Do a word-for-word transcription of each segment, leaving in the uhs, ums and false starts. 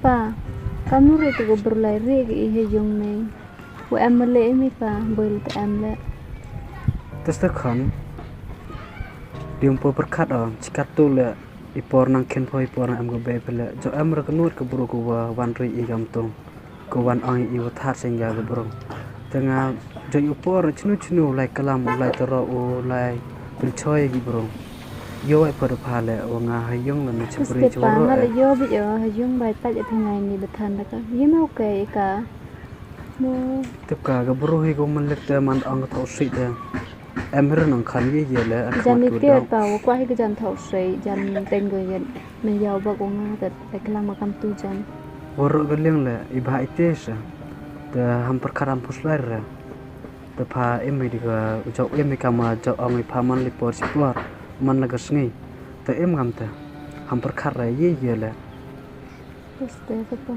Pa, kamnu re tu ko bru lai re ki i he yung me. Wa em le mi pa, boi le ta em le. Testa khan. Dium po pyrkhat o, chikat tu le i por nang khen pho i por nang em ko bei pele. Jo em re ka nut ka bru ko wa wan re i kam tung. Ko wan ong i wa thar sing ya ka bru. Te nga jo i u por chnu chnu lai kalam u lai taro u lai pynchoi ki bru. Yo ai pa da pha le wa nga ha yung le na chapri chwa ro. Nga le yo bi yo ha yung bai pa ja phi ngai ni ba than da ka. Ye ma u ke i ka. Mo. Tip ka ka bru hi ko man lek te man ong ka tho si te. Em re nang khan ye ye le an jan khmat ni ko te dong. Pa wa kwa hi ka jan tho si jan teng ko ye. Me yaw bok u nga te te klam kam tu jan. Wa ro ka liang le i ba i te sa. Te ham pyrkhat ham pus lai re. Te pha em hi di ka u jok em hi ka ma jok ong i pha man li por si por man la ka sngi. Te em kam te ham pyrkhat re ye ye le. Teste te pa.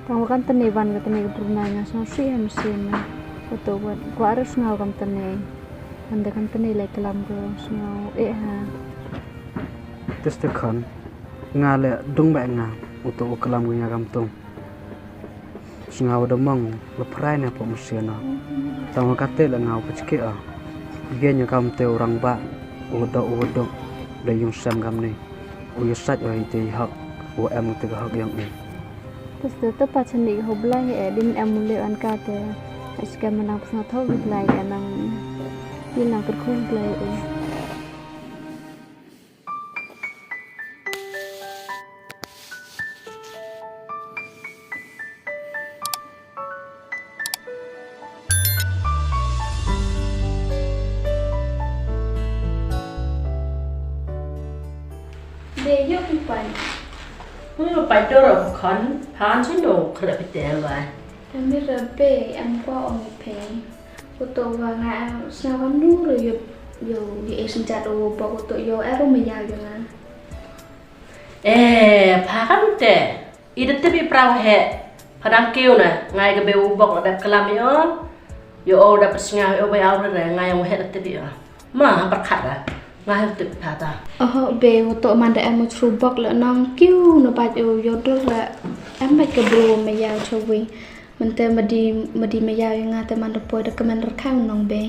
Tang wa kan tene wan ka tene ka purna nga sngau si ham si me. Ko to wa kwa re sngau kam tene. Wan de kan tene le klam ko sngau e ha. Teste khan nga le dung ba nga u to u klam ko nga kam tung. Sngau da mong le prai ne po msian o. Tang wa kate le ngau pachke o. Gen ya kam te u rang ba u do u do le yung sem kam ni. U ya sat o i te i hok u em te ka hok yang i. Teste te pa chani ho blai e din em le an ka te. Ai ska manang psna tho blai e nang. Ni nang kyrkhu blai e. Be yo ki pai. Ui, pai dor khon, phan chino khrep te bai. Em re be, em kwa ong i phe. Ko to wa nga em sna wa nu ro yo, yo, ye e snjat o bok ko to yo, e ro me ya yo nga. E, pha kam te. I da tip i pra wa he. Pha dang kiu na, ngai ka be u bok la dep klam i o. Yo o dep sngau i o bai au re re, ngai wa he da tip i o. Ma, pyrkhat ra. Nga he tip pha ta. Oho, be u to man da em u chru bok le nong kiu no baj u yo dur le. Em baj ka bru me yaw chawi. Man te madi, madi me yaw nga te man da poi da kmen rkhang nong be.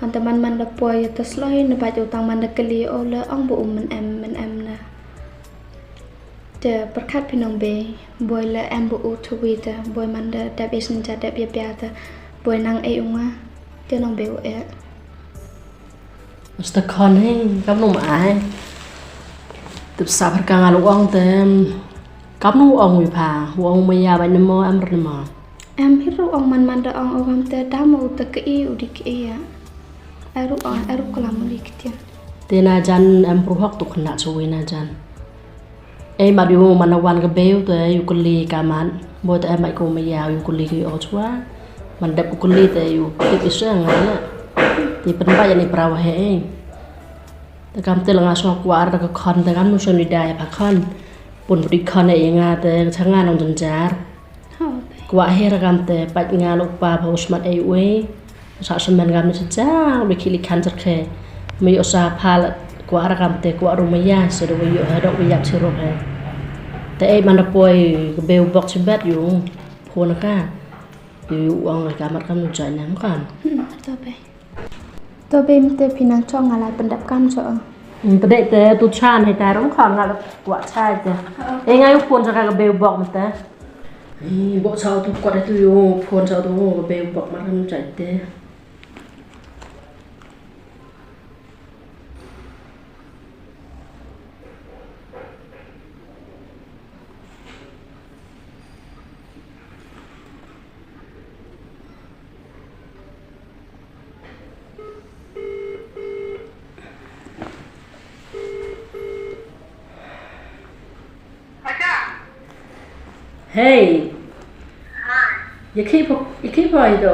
Han te man man da poi ya te sloi no baj u tang man da kali o le ong bu u men em, men em na. Te pyrkhat phi nong be, boi le em bu u chawi te, boi man da dep i snja dep ya bia te, boi nang e u nga, te nong be u e. Masta khon he, kam nu ma ai. Tip sa phar ka nga lu ong te, kam nu ong wi pha, u ong ma ya bai ne mo, em re ne mo. Em hi ru ong man man da ong o kam te, da mo u te ke i, u di ke i ya. Ai ru ong, ai ru klam u di ke tian. Te na jan em pru hok tu khna chawi na jan. Ei, mat yu man na wan ka beu te yu kuli ka man. Bo te em mat ko ma ya yu kuli ki o chwa. Man dep ko kuli te yu tip i se nga le. Te pen ba ya ni pra wa he ei. Te kam te la nga so kwar te ka khon te kam nu so ni da ya pha khon. Pun pudi khon e nga te ka changa nong jynjar. Kwah hi ra kam te, pait nga lok pa pha u smat ei u ei. Sa semen kam ni sa jang, u li ki li khan jar khe. Me yoh sa pha la, kwah ra kam te, kwah ru maya, sa da u yoh ha dok u yap chi rok he. Te ei man da poi, ka beu bok chi bet yu, phone ka. Yu u ong ka mat kam nu jai nam kan. Hmm, to be. To be, mi te phi nang chong nga lai pyndap kam cho. Hmm, te dei te tu chan hei tai rong khon nga la kwah chai te. Ei nga yu phone cha ka beu bok mi te. Ei, bok cha tu kwah tu yu phone cha tu ka beu bok mat kam chai te. Hei. Hi. Ya khi pho, ya khi pho i do.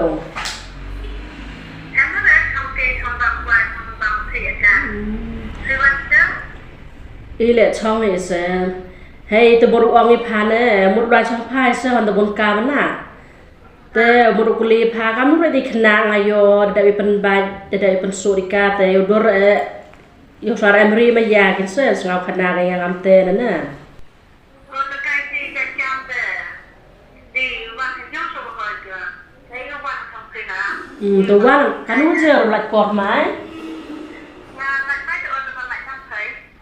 Hmm. I le chong i se. Hei, te bor u ong i pha ne, mut lai chong pha i se, hon te bun ka ba na. Te mut u kuli pha, kam nu re di khna nga yo, da i pynbait, da i pynsuri ka te, yo dur e, yo sar em ri ma ya kin se, sngau khna ka ya ngam te na na. Hmm, to wan, kanu je ro lait por mai?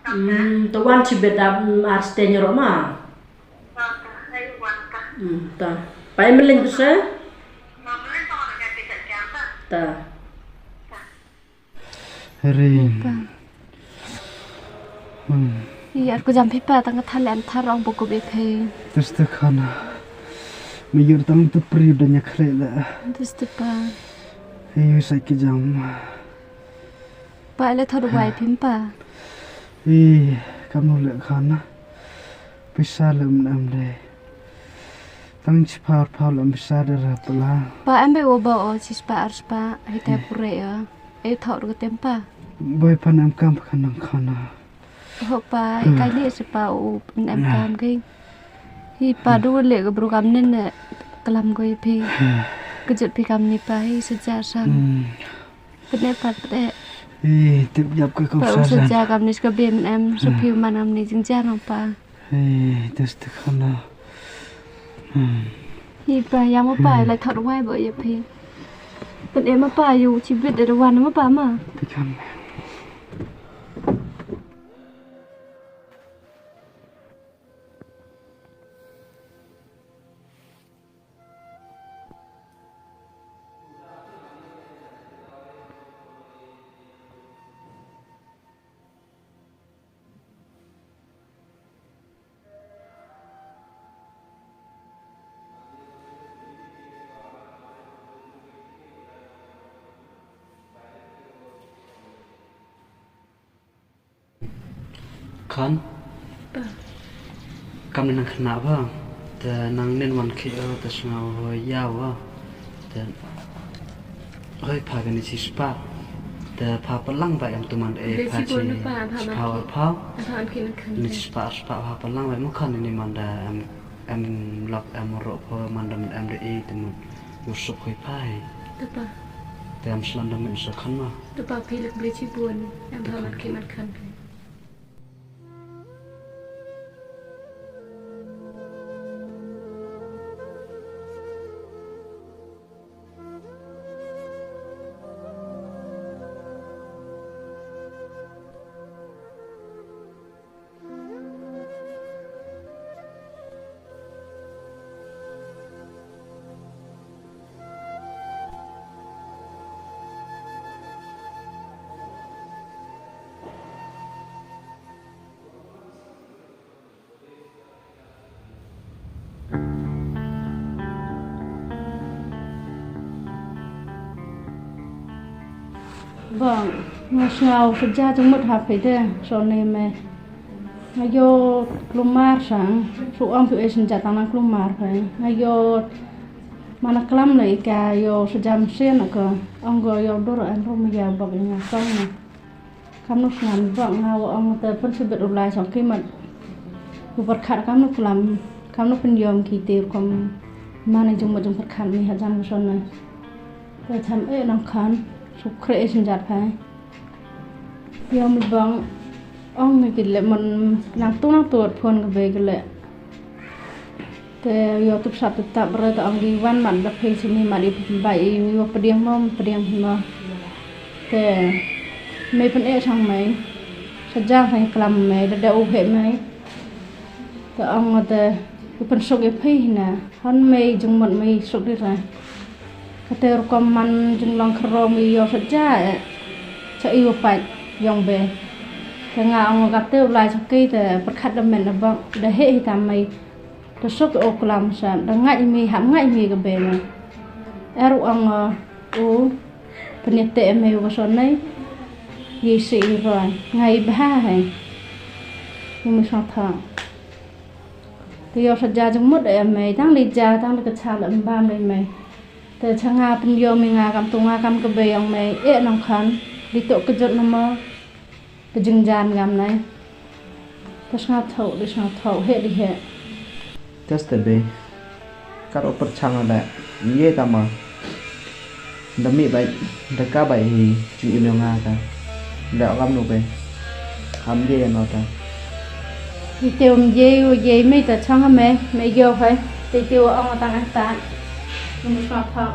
Hmm, to wan chibit ap, hmm, ar steng ro ma. Hmm, ta. Pa em ling se? Ta. Rin. Pa. Hmm. Iya, ar ku jam phi pa, tang ka thar le an thar ong bukup i phi. Tus te khana. Me yur tang tu pri da nya khle le. Tus te pa. Iyo, sa ki jam. Pa, le thor wai phim pa. I, kam nu le khana. Pisa le em em de. Tang chi par par lam bisa de rap la. Pa em be wo ba o chi spa ar spa, hi te pure ya. E thok ru tem pa. Boi pan em kam pa khanang khana. Ho pa, i kai le spa u em kam ke. Hi pa du le ka bru kam nen ne kalam ko i phi. Ka jut phi kam ni pa, hi sa ja sang. Hmm. Pyneh pat pyneh. Eh, tip yap ka kong. Pa u sa ja. Sa ja kam ni ska bem em, sa phi man am ni jingja nang pa. Eh, tes te khana. Hmm. Hi pa, ya ma pa, lai thot wai bo ya phi. Pyneh ma pa, yu chibit de wan ma pa ma. Te khana. Khan? Pa. Kam ni nang khana ba? Te nang nen wan khi o, te sngaw ho ya wa. Te hoi pha kani chi spa. Te pha palang ba em tu man e. Pha chi spa wa pha. Ni chi spa, spa pha palang ba em khan ni man da em. Em lak em ro pho man dam em de i te mut u suk hui phai. Te pa. Te em slan dam em suk khan ma. Te pa phi lak ble chi bun em pha man ki man khan phi. Bang, nga sngaw sa ja jingmut ha phi de, so ne me. Nga yo klumar sang, su ong phi e sin ja tang nang klumar phi. Nga yo mana klam le ka yo sa ja msien ko, ong ko yo dur an rum ya bok nga song na. Kamnu sngam bok nga wa ong te pynsibit u lai song ki mat. U pyrkhat kamnu klam, kamnu pynyom ki te rukom mane jingmut jingpyrkhat mi ha jam ka son na. Te tham e nang khan, suk kre e sin jat phai. Yom bang, ong mi ki le mon nang tu nang tu phone ka be ki le. Te yo tup sap tup tap re te ong ki wan mat da phi sini mat i bai i wa pdiang mo, pdiang hi mo. Te mei pyneh sang mei. Sa jang sang klam mei, da da u he mei. Te ong te u pynsuk i phi hi na. Hon mei jingmut mei suk di ra. Kate rukom man jinglong kharom i yo sa ja e. Cha i u pait yong be. Te nga ong kate u lai sa ki te pyrkhat da men da bok da he hi tam mei. Te suk o klam sa da ngai mi hap ngai mi ka be na. Er u ong o u pynyate me u ka son nei. Ye si i roi ngai bha hai. Ni mi sa tha. Te yo sa ja jingmut e mei tang li ja tang li ka cha la mbam le mei. Te cha nga pynyom i nga kam tu nga kam ka be yong mei e nang khan. Li to ka jot na mo. Te jingjan ngam nai. Te sngaw thaw, te sngaw thaw, he di he. Tes te be. Kar o pyrchang le. Ye tama. Da mi bai, da ka bai hi, jing im yong nga ka. Da ngam nu be. Ham ye no ta. Te um ye, u ye me ta chang me, me yo hai. Te te ong tang ta. Ni sngaw thaw.